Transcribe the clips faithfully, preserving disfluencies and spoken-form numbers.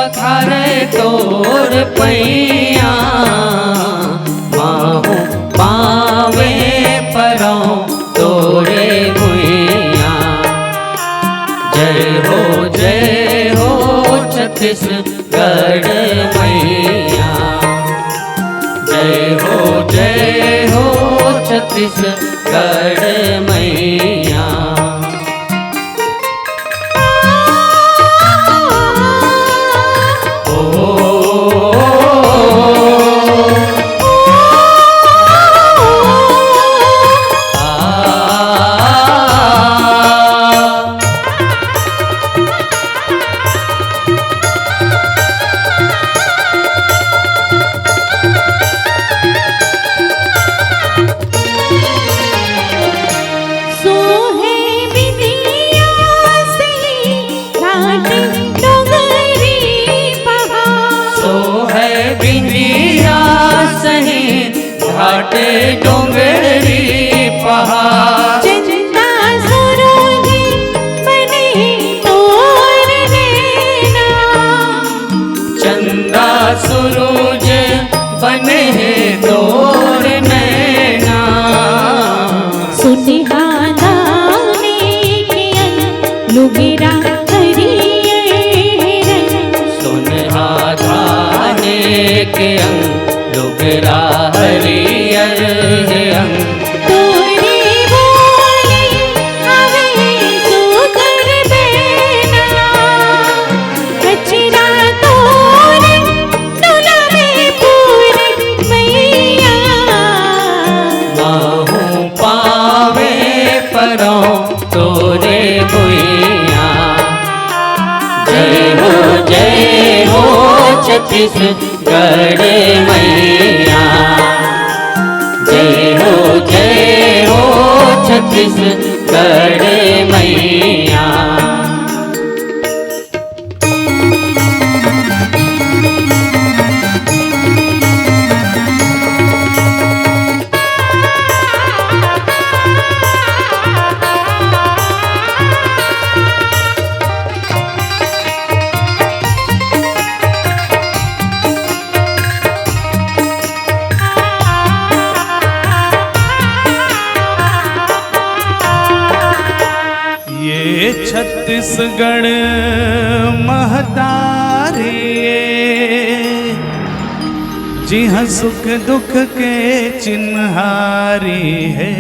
पखारे तोर पैया, माहूँ पावे परौं तोरे भुइयाँ। जय हो, जय हो छत्तीसगढ़ मैया। जय हो, जय हो छत्तीसगढ़ मैया। सोहे बिंदिया सही घाट डोंगरी पहाड़। सोहे बिंदिया सही घाट डोंगरी पहाड़। चंदा सुरुज बने तोर नैना। चंदा सुरुज बने तोर नैना। सुनहार धाने के अंग लुगरा हरियर रंग। सुनहार धाने के अंग लुगरा हरियर अंग। तोरे बोले आवे सुघर बैना। कचरा तोरे डोला में पूर मैया। माहूँ पावे परौं तोरे भुइयाँ। जय हो, जय हो छत्तीसगढ़ मैया। जय हो, जय हो छत्तीसगढ़ मैया। ये छत्तीसगढ़ महतारी, जिहाँ सुख दुख के चिन्हारी हे,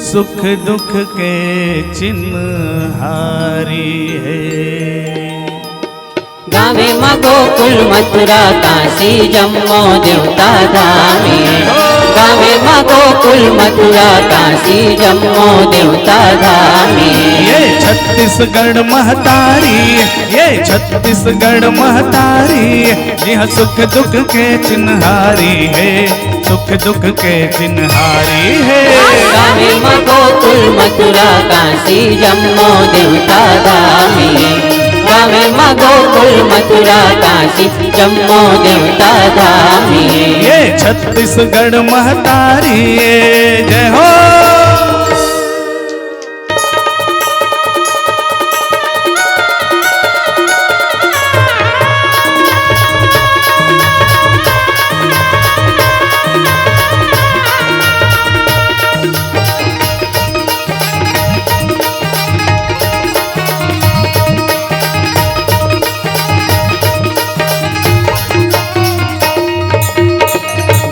सुख दुख के चिन्हारी हे। गावे म गोकुल मथुरा काशी जम्मो देवता धाम हे। गावे म गोकुल मथुरा काशी जम्मो देवता धाम हे। ये छत्तीसगढ़ महतारी, ये छत्तीसगढ़ महतारी, जिहाँ सुख दुख के चिन्हारी हे। सुख दुख के चिन्हारी हे। गावे म गोकुल मथुरा काशी जम्मो देवता धाम हे। गावे म गोकुल मथुरा काशी जम्मो देवता धाम हे। ये छत्तीसगढ़ महतारी हे। जय हो।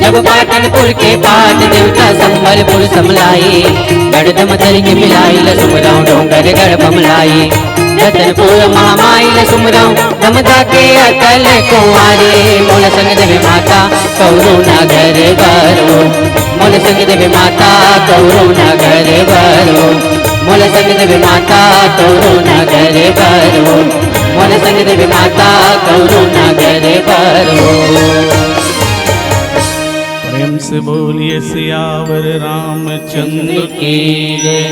जब पाटनपुर के पाट देवता संबलपुर समलाए, गढ़ दमदर के मिलाई ल सुमरौं डोंगरगढ़ बमलाई। रतनपुर महामाई ल सुमरौं दमदा के अकल कुंवारी। मोला संग देवे माता कौरो ना घर बारो। मोला संग देवे माता कौरो ना घर बारो। मोला संग देवे माता कौरो ना घर बारो। मोला संग देवे माता कौरो ना घर बारो। प्रेम से बोलिए सियावर रामचंद्र की जय।